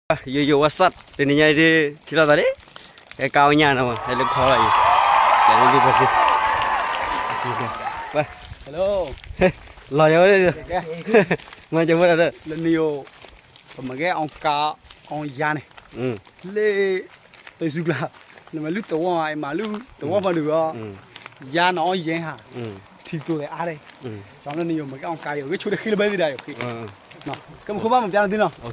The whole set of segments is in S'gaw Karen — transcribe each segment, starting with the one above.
ယိယိ what's up တနံၤညါအံၤ ထံၣ်လိာ်သးလံ, ဟဲကါအီၣ်ညၣ်နီၤ, ဟဲလၢခီလီၤအံၤ, ယၤလၢဒုးဖဲစ့ၢ်, လီၤယၤဝဲ, မၤစၢၤဝဲဒၣ်ဒီး လၢနယိၤ, ပမ့ၢ်ကဲအီၣ်ကါအီၣ်ယၤန့ၣ်, လၢ တစူကျါ, နမၤလုၢ်သဝီမး, အမၤလုၢ်သဝီမးဒုးအီၤ, ယၤနီၤအီၣ်ယဲဟး, ထံကျိသဲးအါဒဲး, ကၠီလၢနယိၤမ့ၢ်ကဲအီၣ်ကါယိၤ ဂ့ၢ်ဆိတဃ့လၢဘၢသံဒၣ်ယိၤဃ့, ကမုၢ်ဃိဘၣ်မ့ၢ်ပျါနသုနီၤ, အ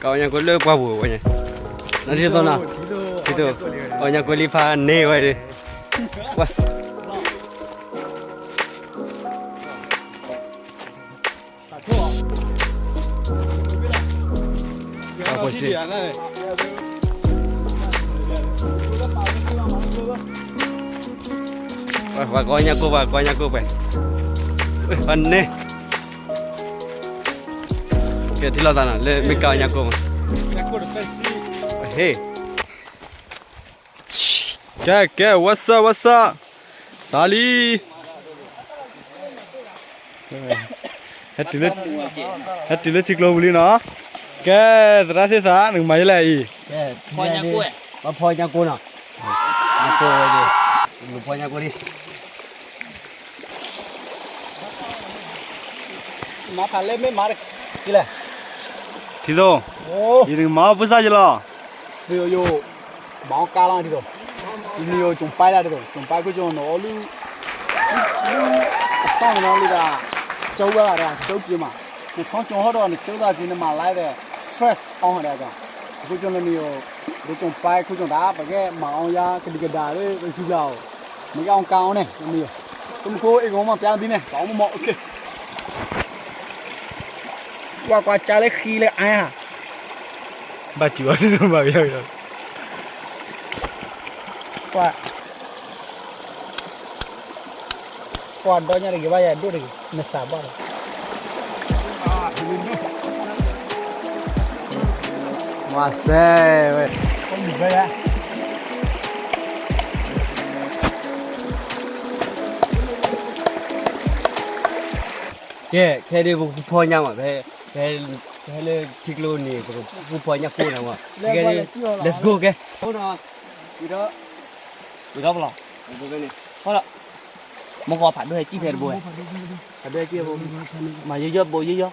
ကါအီၣ်ညၣ်ကိၢ်လၢပှၢ်ပူၤဝဲန့ၣ်, နထံၣ်သိးနီၤ, ထံၣ်သိး, အီၣ်ညၣ်ကိၢ်လံဖးန့ၢ်ဝဲဒၣ်, ဝဲ ပှၤကီၢ်ညၣ်ကိၢ် ပှၤကီၢ်ညၣ်ကိၢ်ပှဲၤ, ပှၤန့ၣ်, ကဲထံၣ်လိာ်သးနီၤ လၢမ့ၢ်ကီၢ်ညၣ်ကိၢ်မး, ဟ့ၣ် ကဲ ကဲ what's up, what's up, စးလံ, ဟဲတုၤလၢထံကျိပူၤလံနီၤ, ကဲ သရၣ်သ့ၣ်သၣ် နကမၤယလဲၣ်အံၤ, ပှၤဖီညၣ်ကိၢ်နီၤ, ညၣ်ကိၢ်ဝဲ, ဖီညၣ်ကိၢ်လံ မၤဖးလဲၢ်မ့ၢ်မၤတက့ၢ်လဲၣ်, ထံသိး, ယတကမၤအီၣ်ပၢဆှၢယလီၤ, ယိယိ, မၤအီၣ်ကါလီၤထံသိး, ယိယိ ကၠိပၢ်လၢထံသိး, ကၠိပၢ်ခိၣ်ကၠိနီၤအီၣ်လုၢ်, လုၢ်အသီၣ်န့ၣ်လီၤလံဒီး, ကၠိဝဲဒၣ်ဒီး ကၠိက့ၤမး, နထီကၠိဟီၣ်ဒီး နကၠိသးစ့ၢ် နမၤလၢဒီး stress အီၣ်ဒီး, အခိၣ်ကၠိလၢနယိၤ, ဒီးကၠိပၢ်ခိၣ်ကၠိတၢ် ပကဲမၤအီၣ်ယါကဒံကဒါလၢပစူၤကျါအီၤ, မ့ၢ်ကဲအီၣ်ကါအီၣ်န့ၣ်, ကမုၢ်ဃိအ့ၣ်ဂီၤမးပျါသံန့ၣ် တၢ်အီၣ်မ့ၢ်မ့ၢ်, ကွၢ်ကွၢ်ကၢလၢဃံလၢအါ, ဘၣ်စံးဝဲဒ်သိးဘၣ်ယီၤ, ကွၢ်, ကွၢ်ဒီညါတဂ့ၤဘၣ် ယၤဒိၣ်တဂ့ၤ နစးဘၣ်လီၤ, မၤစဲဝဲ, ကဲ ခဲဒ်ပကဖီညၣ်မး ဖဲ ဖဲလၢထံကျိန့ၣ် ပကဖီညၣ်ကိၢ်န့ၣ်မး, ခဲဒ် let's go ကဲ, ဝံၤဒီး ဝံၤဒီးပလီၢ်, မ့ၢ်ကီးဖးဒိၣ်ဟဲစံၣ်ဖဲတဘိ, ဖးဒိၣ်ဟဲစံၣ်ဖဲဘိ, မၤယီယီဘိယီယီ,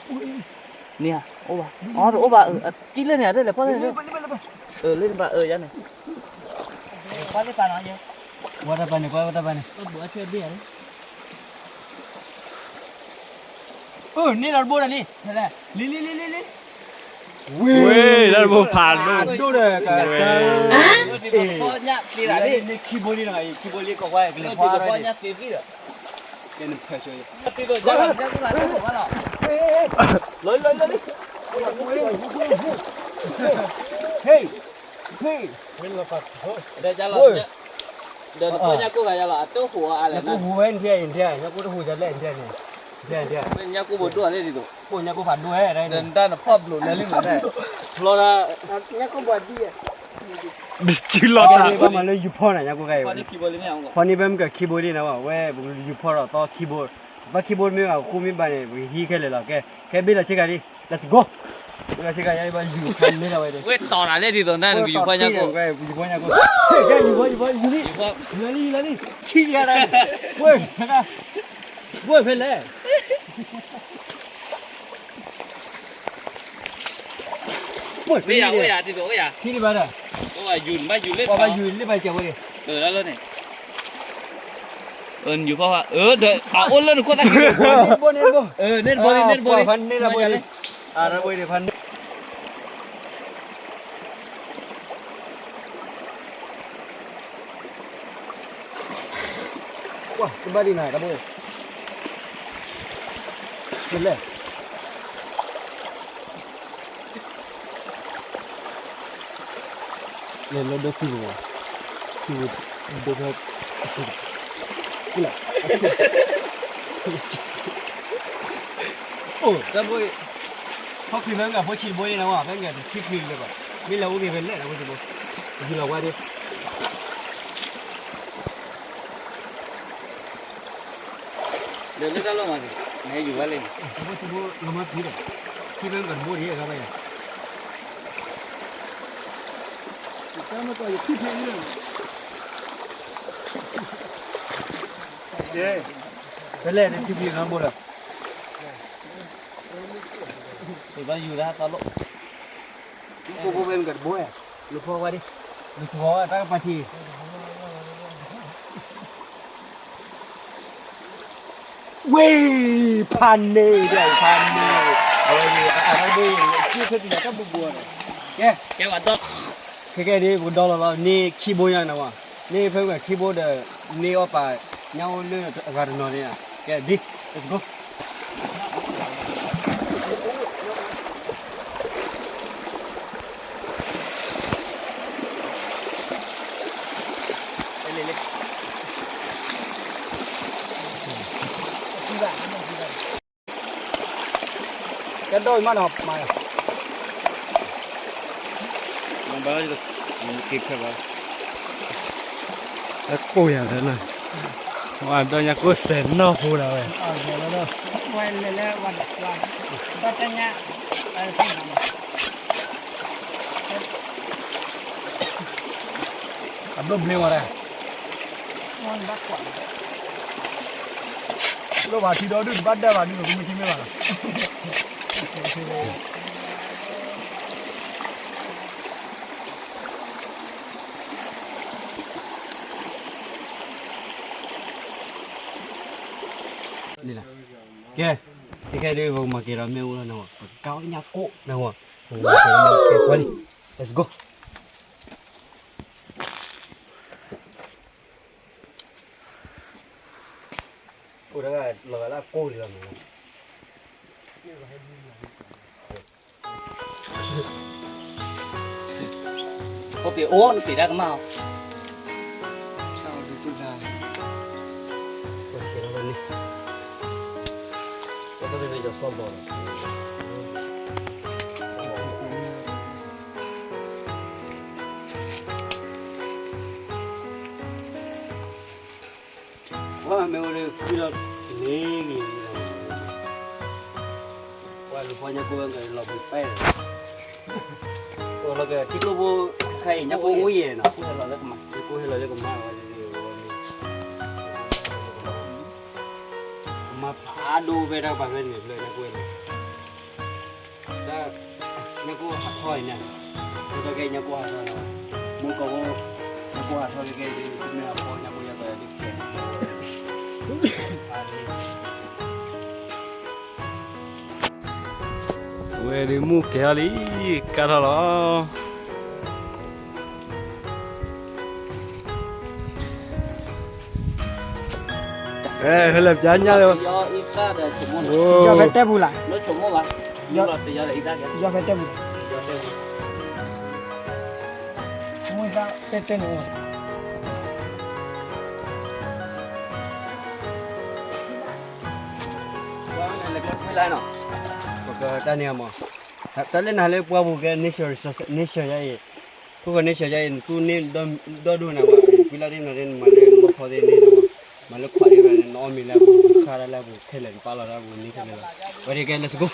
န့ၣ်ဧါ အိၣ်ဘၣ်, အီတအိၣ်ဘၣ်, စံၣ်လၢန့ၣ် လၢလဲၤဖီၣ်လၢန့ၣ်, လၢနဘၣ်အၢယါန့ၣ်, ကွၢ်လၢပၢ်နီၤ, ဝဲတၢ်ပၢ်န့ၣ် ကွၢ်ဝဲတၢ်ပၢ်န့ၣ် အၢ န့ၢ်ဒီးတဘိဒီးလံ, လံ လံ လံ လံ လံ, ဝ့ၢ် တၢ်တဘိဖးဒိၣ်, ဖးဒိၣ်ဒီး ကတၢၢ်, လံ ခံဘိလံနီၤ, ခံဘိလံ ကကွၢ်ကလဲၤဖီၣ်ဒီး, ကဲနဖၢၣ်ဆိ, လီၤလီၤလီၤလံ, ဟ့ၣ် ဟ့ၣ် ဒီးနဖီၣ်ညၣ်ကိၢ်ဂၤယါလီၤ အတဟူးအါလဲၣ်, ညၣ်ကိၢ်တဟူးဝဲနထံၣ်အံၤ နထံၣ် ညၣ်ကိၢ်တဟူးယါလဲၣ် နထံၣ်န့ၣ်, ညၣ်ကိၢ်ဘိဒိၣ်လံဒ်သိး, ညၣ်ကိၢ်ဖးဒိၣ်ဝဲ, ဒီးနတၢ်နဖီၣ်ဘျိးလၢလံမး, ဖျီဒၣ်, ညၣ်ကိၢ်ဘိဒိၣ်, ဘၣ်မၤလၢယူၤဖီၣ်န့ၣ် ညၣ်ကိၢ်ဂၤအံၤ, ဖီၣ်န့ၢ်ဖဲမ့ၢ်ကခံဘိလံနီၤ, ဝဲပကယူၤဖီၣ်ဒီးသီခံဘိ, သီခံဘိမ့ၢ်ဘၣ်ဃိမ့ၢ်ဘၣ်န့ၣ် ပကဟံးခဲလၢာ်လီၤ, ကဲ ကဲဘ့ၣ်လီၤဆ့ကၤလံ, let's go, ဘ့ၣ်လီၤဆ့ကၤယါ ဘၣ်ယူၤဖီၣ်န့ၢ်လီၤဝဲ, ဝဲတီၤတၢ်လဲၣ်ဒ်သိးနၢ်နကယူၤဖီၣ်ညၣ်ကိၢ်, ယူၤဖီၣ် ယူၤဖီၣ် ယူၤလံ, ယူၤလံ ယူၤလံ, ဆံးယါဒၣ်, ဝဲ, ဝဲဖဲလဲၣ် မ့ၢ်ယၤအိၣ်ယၤ ထံသိးအိၣ်ယၤ, ထံလံဘၣ်ဒီး, ပှၤဘၣ်ယူၤလံဘၣ်စၢၤဝဲန့ၣ်, လၢန့ၣ်, ယူၤဖီၣ်, ဒီးအအိၣ်လၢနခိၣ်သၣ်ခံ, န့ၢ်တဘိလံ န့ၢ်တဘိလံ, ဖးန့ၢ်တဘိလံ, ဖးန့ၢ် ကွၢ် တဘၣ်ဒံးနၤ တၢ်ဘိ, လဲၣ်, လဲၤလၢဒိၣ်ခံဘိ, ခံဘိ, ဒိၣ်ဖဲ, အိၣ် တၢ်ဘိ, ဖီၣ်ချံဖဲမ့ၢ်ဖိဆံးတဘိန့ၣ်နဝဲ ဖဲမ့ၢ်တထံၣ်ချံလၢၤဘၣ်, မ့ၢ်လဲၤအိၣ်က့ၤဖဲလဲၣ် တၢ်ဘိတဘိ, ယူၤလီၤဝါဒၣ် ဒီးလၢတၢ်လီၢ်မးန့ၣ် နဟဲယူၤဘၣ်လဲၣ်န့ၣ် အဖိထံဖိလီၤမၢ်ဖံးဒီး ထံဖဲမ့ၢ်ကတဘိဒံးအဂၤဘၣ်ယၤ ဖဲလဲၣ်န့ၣ်ထံဖံးအဂၤဘိဒီး ပဘၣ်ယူၤလၢတၢ်လီၢ် ဖိဖဲမ့ၢ်ကတဘိ လူၤဖီဝဲဒၣ် လူၤဖီဝဲတၢ်ကပၤထံ ဝ့ၢ် ဖးန့ၢ်ဒီးဖးန့ၢ် အဝဲန့ၣ် အအါတၢ်ဘိ က့ဖဲတံၢ်လီၤတၢ်ဘိဘိဒီး ကဲ ကဲဝဲဒီး ခဲကဲဒ် ပကဒီလီၤလီၤ န့ၢ်ခံဘိညါနဝဲ န့ၢ်ဖဲမ့ၢ်ခံဘိဒီး န့ၢ်အီၣ်ပာ် ညၣ်အိၣ်လၢအဂၤတနီၤန့ၣ် ကဲဒ် let's go ကဲဒိၣ်အံၤမးနီၤ မၤယၤ မၤဘၣ် က့ၤခဲဘၣ် အကိၢ်ယၤလၢနၤ ဝဲဒီးညါကိၢ်စဲးနီၢ်ဖိလၢဝဲ ဝဲလဲၤလၢဝဲ တၢ်တညါ အဒိၣ်ဘျ့ဝဲဒၣ် လိၣ်ဘၣ်ထံဒီဒုၣ်တဘၣ်ဒၣ်ဘၣ်ဒုၣ် မ့ၢ်ထံမ့ၢ်ဘၣ်လီၤ ကဲ ခဲကဲဒ် ပကမၤက့ၤဒီးမ့ၣ်အူလီၤနဝဲ ပကကါညၣ်ကိၢ်နဝဲ ပကမၤက့ၤဒီးမ့ၣ်အူလီၤနဝဲ let's go အိၣ်တဂၤလီၤဂာ်လၢအကိၢ်လံလီၤန့ၣ် အိၣ်ပ့ၤအိၣ် နပ့ၤတၢ်ကမၣ်အီၤ တၢ်အီၤဒုးတူၢ်တၢ် ကဲထီၣ်လီၤန့ၣ် ကဲထီၣ်လီၤန့ၣ် ယစီၢ်ဘီၣ်လီၤ ပှၤမ့ၢ်အိၣ်ဒီး ခုလီၤလ့ၤလ့ၤလီၤ ပှၤလူၤဖီညါကိၢ်ဝဲကလီၤပှဲၤပဲၢ်လီၤ အိၣ်လီၤကထံကျိဖိ ခဲအံၤညါကိၢ်အိၣ်ယဲၢ်နီၤ ညါကိၢ်ဟဲလီၤလၢကမၣ်ဝဲန့ၣ် ကမၣ်ဖးဒိၣ်ဖဲတၢ်ကပၤဖဲန့ၣ်ဖျၢၣ်ညါကိၢ်န့ၣ် တၢ် ညါကိၢ်ဟးထီၣ်အံၤန့ၣ် ဒ်သိးကဲညါကိၢ်ဟးထီၣ်န့ၣ် မူကီၢ်ဖိ ညါကိၢ်ဟးထီၣ်ကဲကဲ မ့ၢ်အဖီညါကိၢ်ယၤကဲဒ်ကဲ ဝဲဒုးမူကဲထီၣ်လံ ကါထီၣ်လီၤ ဟဲလၢပျါညါလၢ ယီၤဖဲတဲပူၤလၢ ယီၤဖဲတဲပူၤ မူသၣ်တဲတဲန့ၣ် ပကတၢ်န့ၣ်မး တၢ်လၢနၤလၢပှၢ်ပူၤကဲ nature resource nature ယါအံၤ ခိၣ်ဃီ nature ယါအံၤ နသူၣ်န့ၢ်ဒီဒိၣ်နၤဝဲ ကွံလၢ်ဒ်နၤဒ်နမၤလၢလီၢ်ခီသ့ၣ်န့ၣ်နၤဝဲ မၤလၢခွးဒ်နၤ နအီၣ်မ့ၤလၢအပူၤ နဃၣ်တၢ်လၢအပူၤ ခဲလၢာ်နပာ်လီၤတၢ်ပူၤန့ၣ်ခဲလၢာ်လီၤ ဝဲဒ်ကဲ let's go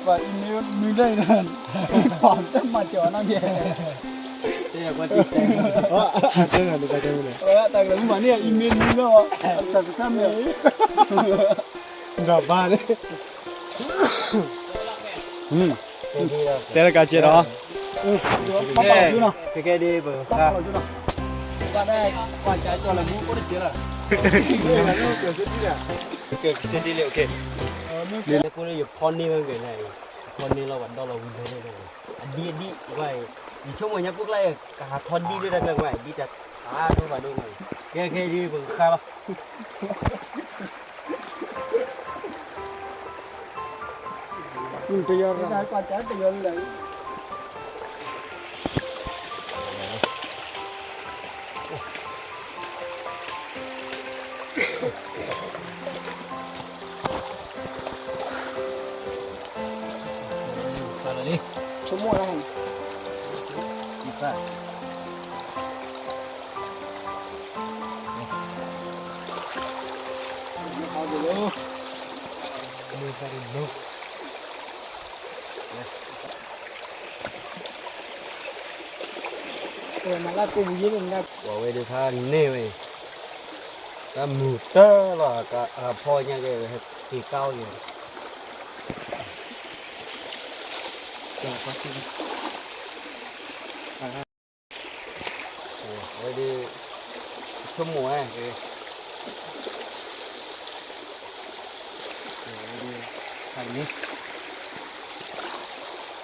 ပှၤ email မံၤလၢ ပှၤတမၤစၢၤအီၤနီတကဲ တၢ်ကလၢမၤန့ၢ် email မံၤလၢ subscribe န့ၣ် ဒီးဘၣ်န့ၣ် တဲလၢကါကဲဒီး ခဲကဲဒ်ပက ဘၣ်ဒၣ်ကွၢ်ကၠီလၢမူအိၣ်တကဲလၢ ကစဲဒ်လဲၣ် okay လၢကိၣ်လၢယဖီန့ၢ်ဝဲဂ့ၤန့ၣ် ဖီန့ၢ်လီၤပှၤဒီလီၤဝံၤလၢန့ၣ် အဒံအဒံ ကွၢ် ယဆိကမိၣ်ညါကိၣ်ကျါ ကဟးထီၣ်ဒံလၢတၢ်ကျါကွၢ် ဒံတၢ်ဖးဒိၣ်ဖးဒိၣ်န့ၣ် ကဲ ခဲအံၤဒ်ပကဃါလီၤ. တယီၤရၢ် ဆိကမိၣ်လၢ ပှၤဝဲဒၣ်ခါန့ၢ်ဝဲအံၤ, တၢ်မုာ်တၢ်လီၤ အဖီညါက့ၤ ဟဲက့ၤကါအီၤက့ၤ ဝဲဒၣ် ဆိကမိၣ်ဝဲ ဝဲဒၣ် ဖးန့ၢ်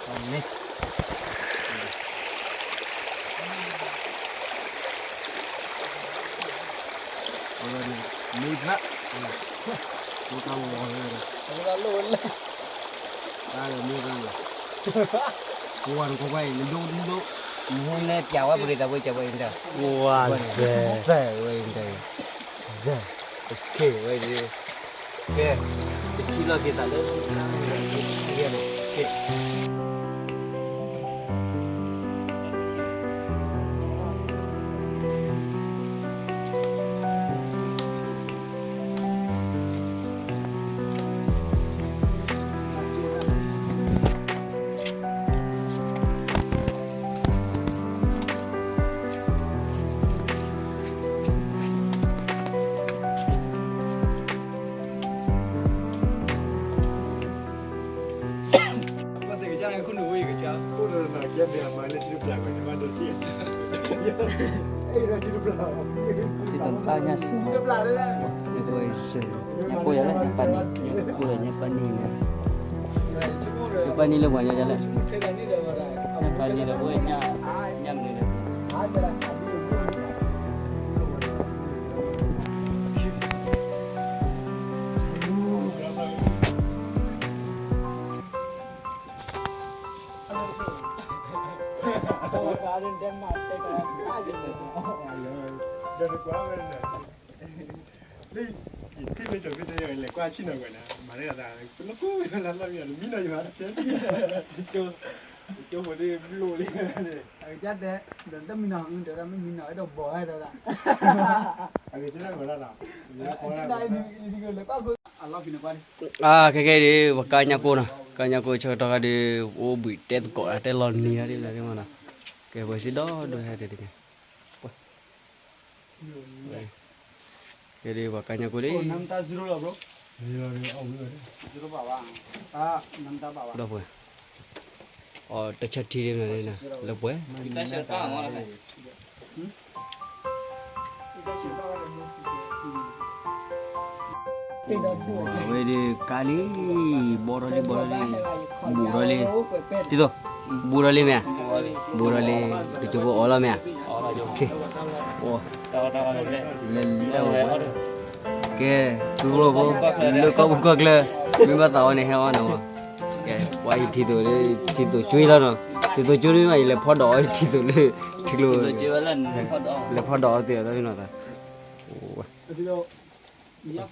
ဖးန့ၢ် ဝဲဒၣ် မ့ၢ်ဖျါ ဝဲတၢ်ဝီၤဝဲ တၢ်လၢမ့ၢ်တၢ်န့ၣ် ပဝဲတကိးဝဲအံၤ နဒိၣ်ဒိၣ်ဒိၣ် နဟဲလဲၤပျးဝဲပရံသးဝဲကဝဲအံၤတၢ် ဝါစဲ စဲဝဲအံၤတၢ် စဲ okay ဝဲဒၣ် ကဲ ပထံၣ်လိာ်က့ၤသးလၢ ကဲ ညၣ်ပၢ်နံၤလၢပှၤညီဒ်လဲၣ်, ညၣ်ပၢ်နံၤလၢပှၤညီညါလဲၣ်, ညၣ်ပၢ်နံၤလၢပှၤညၣ်, ညၣ်မနုၤလဲၣ်. လၢ ယထံၣ်လၢကၠီၤဖံတဲယၤ လဲၤကွၢ်ဆံၣ်နီၤကွဲးန့ၣ် မၤန့ၢ်အသး တလိၣ်ကိၢ်လၢလီၢ်မံၤ တမံနီၤယၤတဆဲး, ကၠိဖိဒ်ဘျိလံ, အကစၢ်တဲ ဒီးတမံနီၤ ဒီးတမံနီၤ အဲၣ်ဒိးဘီၣ်ဝဲဒီး, အကစၢ်တဲ အလီၢ်ဖံန့ၣ်ကွၢ် အါ ခဲကဲဒ် ပကါညၣ်ကိၢ်နီၤ, ကါညၣ်ကိၢ်ဆၢကတီၢ်ခါဒ် အိၣ်ဘှံးတဲသကိးတၢ်တဲလီၤနံၤဒ်လဲၣ်မနီၤ, ကဲပှဲၤစံးဒီဒူၣ်ဟဲတဲတက့ၢ်, ကဲဒ်ပှၤကါညၣ်ကိၢ်ဒ် ဒီးပှဲၤ အီၤတၢ်ဆၢထံဒ်မနီၤ လၢပှဲၤ အဝဲဒၣ်ကါလံ, ဘီထီၣ်လံ ဘီထီၣ်လံ, ဘူးထီၣ်လံ, ဒ်သိးဘူးထီၣ်လံမ့ၢ်ဧါ, ဘူးထီၣ်လံ, တကၠိဖိအီၣ်လီၤမ့ၢ်ဧါ, လဲၤလၢဝဲ, ကဲ သူဖိ လၢကီၢ်ပူၤကီၢ်ချၢ မ့ၢ်ဘၣ်သးအီၤန့ၣ် ဟဲအီၣ်နီၤ, ကဲ ပှၤအံၤထံသိးလၢ ထံသိးကွ့လီၤနီၤ, ထံသိးကွ့မ့ၢ်ဘၣ်အံၤ လဲၤဖီဒီးအီၤထံသိးလၢ ထံကျိ လဲၤဖီဒီးအီၤသ့ၣ်နီၤ, ထံသိးလၢအီၣ်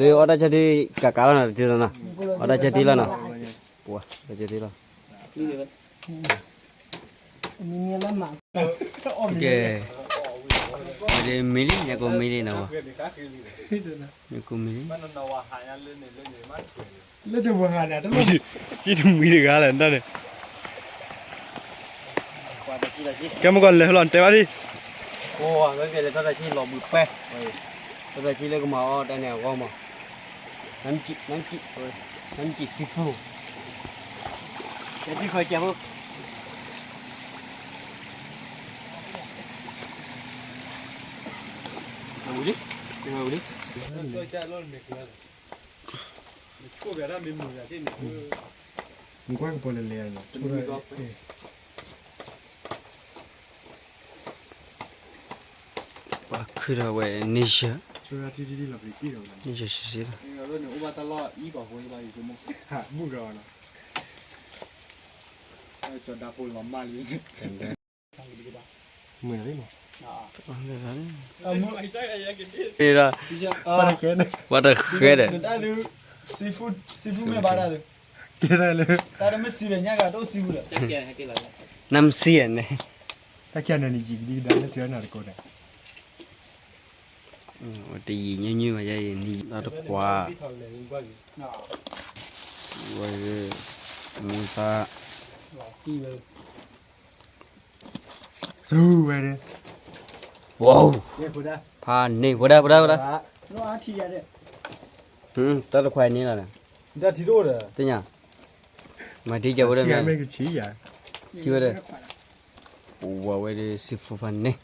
တၢ်ဆၢထံကကးလီၤနီၤ, ထံသိးနီၤ, အီၣ်တၢ်ဆၢထံလီၤနီၤ, ပှၤတၢ်ဆၢထံလီၤ, ကဲ မ့ၢ်လံ ညၣ်ကိၢ်မ့ၢ်လံနီၤ, ညၣ်ကိၢ်မ့ၢ်လံ, လၢတမံၤတဂၤလဲၣ်န့ၣ်, ကဲမ့ၢ်ကီၢ်လဲၤလီၤတဲဘၣ်ဒံး, အိၣ်ဝဲကဲလဲၤထီၣ်တၢ်ဆံလီၤဘှံးပဲ, ထီၣ်တၢ်ဆံလၢကမၤအီၣ်တၢ်န့ၣ်အဂီၢ်မး, နမ်ကျိၣ် နမ်ကျိၣ် နမ်ကျိၣ် seafood, ကဲသံၣ်ခီကဲဖိ ဝံၤလံ, ဝံၤလံ, မ့ၢ်ကွၢ်ကပီၤလဲၤလဲၤ, ပှၤခုဒီးဝဲန့ၣ်ယဲၢ်, န့ၣ်ယဲၢ်စ့ၢ်စ့ၢ်လီၤ, မုာ်လီၤလံမး, ဒီး ပှၤတဃဲဒီး ကဲဒၣ်လၢ နမ့ၢ်စံးန့ၣ် တၢ်ကဲန့ၣ်န့ၣ် တယံာ်ညွၢ်ညွၢ်ဘၣ်ယဲအံၤ နံၣ်လါတခွး, ဝဲ မူသါ ဝဲ ဖးန့ၢ် ဖိဒါ ဖိဒါ ဖိဒါ, တၢ်တခွးန့ၣ်လီၤ, သ့ၣ်ညါ, မၤထံကဲဝဲဒၣ်, ထံဝဲဒၣ်, ဝဲဝဲဒၣ် seafood ဖးန့ၢ်,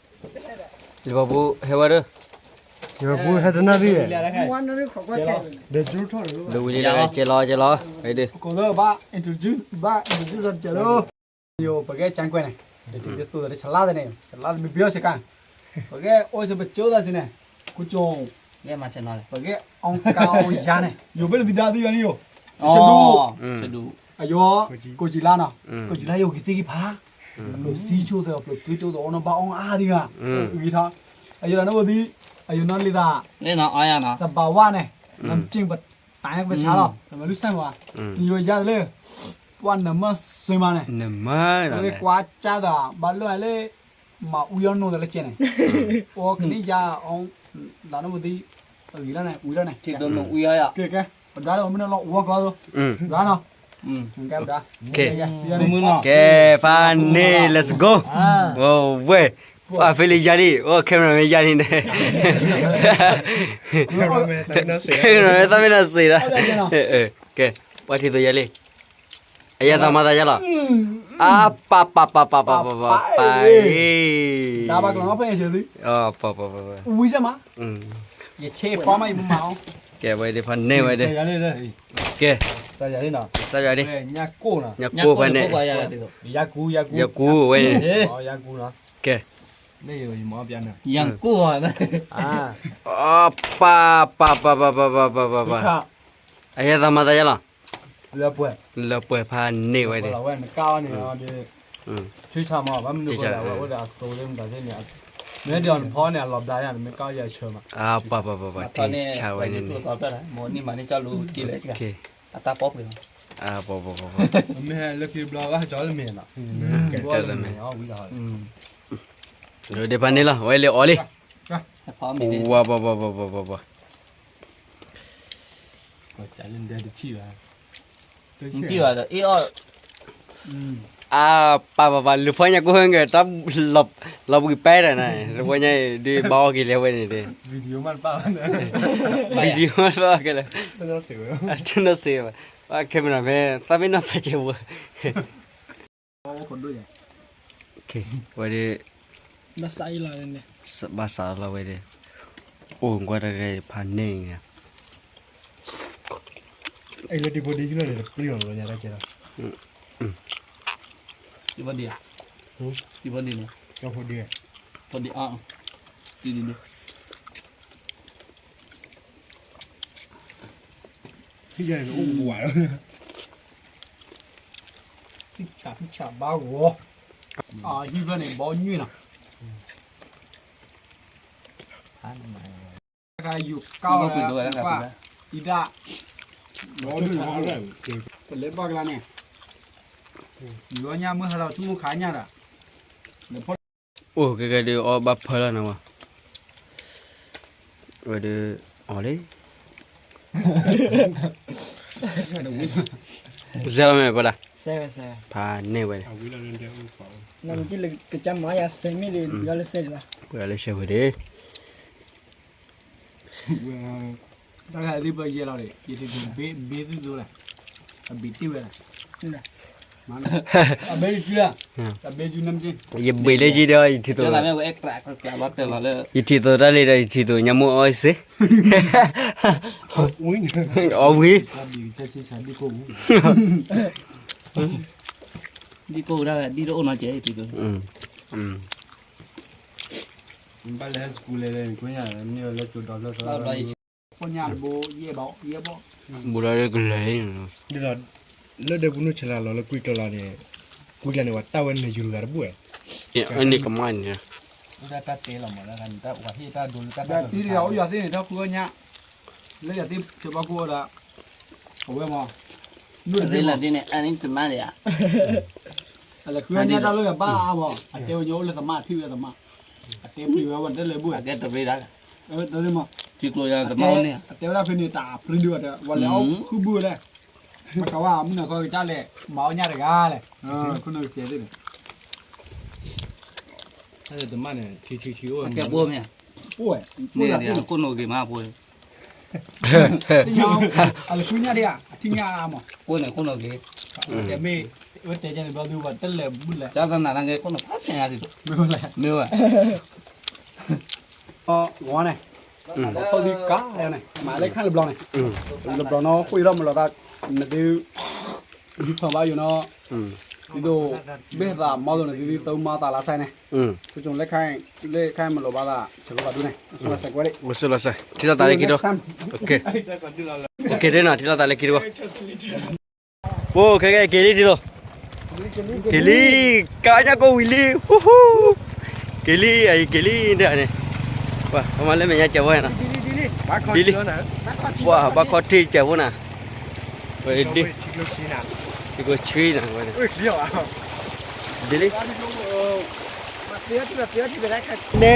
လံာ်ပၤပူၤဟဲဝဲဒၣ်, လံာ်ပၤပူၤဟဲတနၢ်ရံၣ်, လၢဝံၤလံလၢကဲလီၤကဲလီၤ, ဝဲဒၣ် ဘၣ် introduce ဘၣ် introduce တကဲလၢ ယိၤ ပကဲကၠၢ်ကွဲၤန့ၣ်, ဒ်သိးဒီးဆလါသန့ၣ် ဆလါသမံးဘံအီၤဆ့ကၤ, ပကဲအိၣ်ဆၢပကၠိသးစ့ၢ်န့ၣ်, ကူကၠိ, ပကဲအီၣ်ကါအီၣ်ယၤန့ၣ် ယိၤဘ့ၣ်လၢသံဒါသံယၤန့ၣ်ယိၤ, ဆဒူ, အယိၤ, ကိးကၠံလါနီၤ, ကိးကၠံလါယိၤက့ၤသ့ၣ်က့ၤဖး, ပျိးစံဆိသး ပျိးသွံတိသး အီၣ်နီၣ်ဘၣ်အီၣ်အါဒံးဂၤ, ဂံၤထီၣ်, အယိၤတၢ်နအိၣ်သံ, အယိၤနီၣ်လံသး, သဘၣ်ဝါန့ၣ်, နက့ၢ်ပတၢ်ညါကပဆါလီၤ နမ့ၢ်လူၤစဲမး, နယိၤယါတလၢ ပှၤနမၢစ့မးန့ၣ်, နမၢလၢကွၢ်ကၢ်သး ဘၣ်လိၣ်လၢ မၤအူယီၣ်နိၣ်သးလၢကဲန့ၣ်, အိၣ်ကန့ၢ်ယါအီၤ, လၢနအိၣ်သံ, အဂံၤလီၤန့ၣ် အူယီၣ်န့ၣ်, ပဒွးလီၤမုၢ်နၤလီၤ ဝီကျီသိ, ဒွးနီၤ, ကဲ, ဖးန့ၢ် let's go, ဝဲ, ပှၤဖဲလံယါလံ အိၣ် camera မ့ၢ်ယါလံန့ၣ်, camera မ့ၢ်သးမ့ၢ်နီၢ်စ့ဒီး, ကဲ, ပှၤထံၣ်သိးယါလံ အယဲၢ်သးမၤသးယါလီၤ, အါပၢ်ပၢ်ပၢ်ပၢ်ပၢ်ပၢ်ပၢ်ပၢ်, ပၢ်, ဝံၤစဲမး, ယဆ့ဖီမးယမၤအီၤ, ကဲဝဲဒၣ်ဖးန့ၢ်ဝဲဒၣ်, ကဲ, စးယၤလံ, ညၣ်ကိၢ်ဖဲန့ၣ်, ယကူ, ယကူဝဲန့ၣ်, ကဲ, ယကူ, အါပၢ်ပၢ်ပၢ်ပၢ်ပၢ်ပၢ်ပၢ်, အယဲၢ်သးမၤသးယါလီၤ လၢပှဲၤဖးန့ၢ်ဝဲဒၣ်, ဆဆမး ဘၣ်မနုၤဃိလဲၣ် အဝဲအိၣ်ဒီးအသိလၢမတၤသ့ၣ်န့ၣ်, မ့ၢ်ဒ်အီၤနဖီန့ၣ် အလီၤဘျါယၤ နမ့ၢ်ကၢ်ယၤဆၢမး, အါပၢ်ပၢ်ပၢ်ပၢ်, ထံဆါဝဲန့ၣ်န့ၣ်, အတၢ်ပီပှ့ၤလီၤ, အါပၢ်ပၢ်ပၢ်ပၢ်, မ့ၢ်လၢခံဘျီဘၣ်ကၠီလၢမ့ၢ်နီၤ, ကၠီလၢမ့ၢ်, ဒ်ဖးန့ၢ်လီၤ ဝဲလၢအီၤလံ, ဝါပၢ်ပၢ်ပၢ်ပၢ်ပၢ်, အါပၢ်ပၢ်ပၢ် လူၤဖီညါကိၢ်ဟဲက့ၤ တၢ်လီၤဘှံးပဲတၢ်န့ၣ် လူၤဖီညါအံၤ ဒ်ဘၣ်အီၣ်က့ၤလၢဝဲန့ၣ်ဒ်, video မ့ၢ်တဘၣ်ဘၣ်န့ၣ်, video မ့ၢ်တဘၣ်ကဲလၢ, တနီၢ်စ့ဘၣ်, ဘၣ် camera မ့ၢ် သးမ့ၢ်နီၢ်သးကဲဝဲ ဝဲဒၣ် ဘၣ်စးလီၤဝဲဒၣ်, အိၣ်ကွၢ်တဂၤဖးန့ၢ်, လၢတံၤဖိဒံကလီၢ်န့ၣ် တပျံၤလီၤလီၤညါတၢ်ကဲလီၤ, တံၤဖိဒံ, တံၤဖိဒံန့ၣ်, တံၤဖိဒံ, တံၤဒံဒံ ဖံဆးဘၣ်ဂီၤ, ဟံၣ်ဖျၢၣ်န့ၣ် ဘီညွံၣ်နီၤ, တခါယူၤကီၢ်ဝဲ, အံၤဒၣ်, ပလဲၤဘၣ်ကလါန့ၣ်, ယူၤအီၣ်ညၣ်မုၢ်ဟါလီၤ ဆိကမိၣ်ခးညၣ်ဒီး, အိၣ်ကဲကဲဒုးအီၣ်ဘၣ်ဖၢလီၤနဝဲ, ဝဲဒုး, အီၤလံ, စဲလီၤမ့ၢ်ပှၤဒၣ်, ဖးန့ၢ်ဝဲ, ကစၢ်မၤယၤစဲမ့ၢ်ဒုး ယီၤလၢစဲဒံးဘၣ်, ပှၤလၢစဲဝဲဒၣ် တၢ်ဂၤသ့ၣ်ပယဲလီၤန့ၣ် ယထံၣ်ဘ့ၣ်သုသိလၢ်, အဘ့ၣ်တ့ၢ်ဝဲလၢ်, အဘ့ၣ်ယဘ့ၣ်လၢယဒီး ယထံၣ်သိး, ယထံၣ်သိးတၢ်လံဒီး ယထံၣ်သိးညါမိၢ်အီၣ်စ့, အီၣ်ဝံၤ, ဒ်ကိၣ်ဒၣ်ဝဲ ဒ်တအိၣ်နီတစဲး, ဘၣ်လၢဟဲစကူလဲၤလဲၤန့ၣ် ကွၢ်ညါန့ၣ် လၢကၠိဒီဖျၢၣ်သီ ပညၣ်တဘိ ယဲၢ်ဘီ ယဲၢ်ဘီ ဘူးဒီးကလဲၤ ဒ်သိး လၢဒဲပူၤနုာ်ဆဲးလၤလီၤလၢကွံကျီၤလီၤန့ၣ် ကွံကျီၤန့ၣ် ပှၤတၢ်ဝဲနယူၤဂၤတဘူၣ်ဝဲ အန့ၣ်ကမၣ်န့ၣ် တၢ်တဲလီၤမး တၢ်တဲလီၤ အိၣ်ယၤသ့ၣ်န့ၣ် တၢ်ဃုအီၣ်ညၣ် လၢယၤသ့ၣ်ဆၢဘၣ်ကိၣ်ဒီး အဝဲမး ရ့လးဒ်န့ၣ် အန့ၣ်တမၣ်ဒံးဧါ အလဲၤဃုအီၣ်ညၣ်တၢ်လၢယဘၣ်အါမး အတဲဝဲညါအိၣ်လၢသမၣ် ထံၣ်ဝဲသမၣ် အတဲပျံၤဝဲဝဲတလဲၤဘူၣ် အကဲတရ့ဒၣ် တရ့မး ထံကျိယၤသမၣ်န့ၣ် အတဲဝဲဒၣ်ဖဲန့ၣ် တၢ်ပြံဒုးအတဲ ဝဲလဲၤအီၣ်ဃုဘူၣ်ဝဲလဲၣ် မၤကဝါမုၢ်နၤခီကစၢ်လဲၣ် မၤအီၣ်ညၣ်တဂၤလဲၣ် ခိၣ်နူာ်ကဲသ့ၣ်န့ၣ် တမၣ်န့ၣ် ထံထံထံအိၣ် အကဲပိၢ်မ့ၢ် ပိၢ်ဝဲ ခိၣ်နူာ်ဂ့ၤမးပိၢ် အလၢဃုညၣ်ဒံးဧါ အထံၣ်ညၣ်အါမး ပိၢ်န့ၣ်ခိၣ်နူာ်ဂ့ၤ ကဲမ့ၢ် ဝဲတဲကဲန့ၣ်ဘျီဒုးဝဲတလဲၤဘူၣ်လဲၣ် တၢ်သနၤနာ်က့ခိၣ်နူာ်ဖးန့ၣ် မ့ၢ်ဝဲ မ့ၢ်ဝဲ ဂီၤန့ၣ် လီၤထီၣ်ဒံးကါန့ၣ် မၤလၢခါလၢဘျီန့ၣ် လၢဘျီနီၣ် ဃိထီၣ်မၤလီၤသး နသု ဒုးဖၢဘၣ်ယိၤနီၣ် ဒ်သိး ဘ့ၣ်သးမီၤသိးန့ၣ် သုသုသုမၤသးလၢစဲန့ၣ် ဆိကမိၣ်လၢခါ လၢခါမၤလိာ်ဘၣ်သး ဆၢကတီၢ်ဘၣ်ဒုးန့ၣ် ဆိလီၤစဲကွဲးဒံး ဆိလီၤစဲ ထံၣ်လိာ်သးလၢခံဒီး က့ၤနီၤ ထံၣ်လိာ်သးလၢခံတဘျီ ပအိၣ်ခဲကဲ က့ၤလံဒ်သိး က့ၤလံ ကါညၣ်ကိၢ်ဝံၤလံ ဟူဟူ က့ၤလံ အံၤ က့ၤလံ ဒ်န့ၣ် ပှၤမၤလၢမဲာ်ညါကၢၤဖိနီၤ ဒ်လံ ပှၤဘၣ်ခီထံကၢၤဖိနၤ ဝဲဒ် ထံကျိဆှံနၤ ဝဲန့ၣ်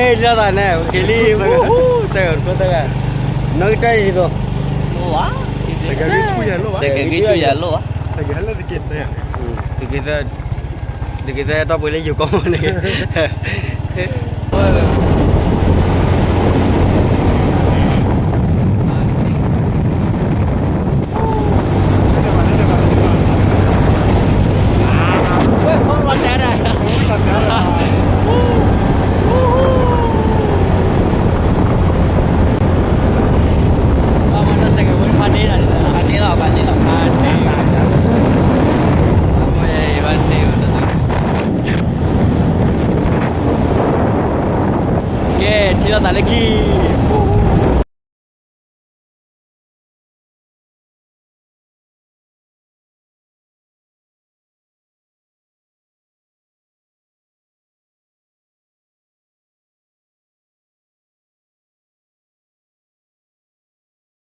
ဒ်လံ န့ၣ်လီၤသးန့ၣ် က့ၤလံ ဟူဟူ စဲးကီးတခိၣ်သၢဂၤ နီၢ်ကတၢၢ်ဒ်သိး စဲးကဂံၢ်ဆူၣ်ယၤလိၣ်ဘၣ် တက့ၤသၢ တက့ၤသၢ တက့ၤသၢထီၣ်ပှ့ၤလၢယိၤကီၢ်မးန့ၣ် ကဲ ထံၣ်လိာ်သးလၢခံ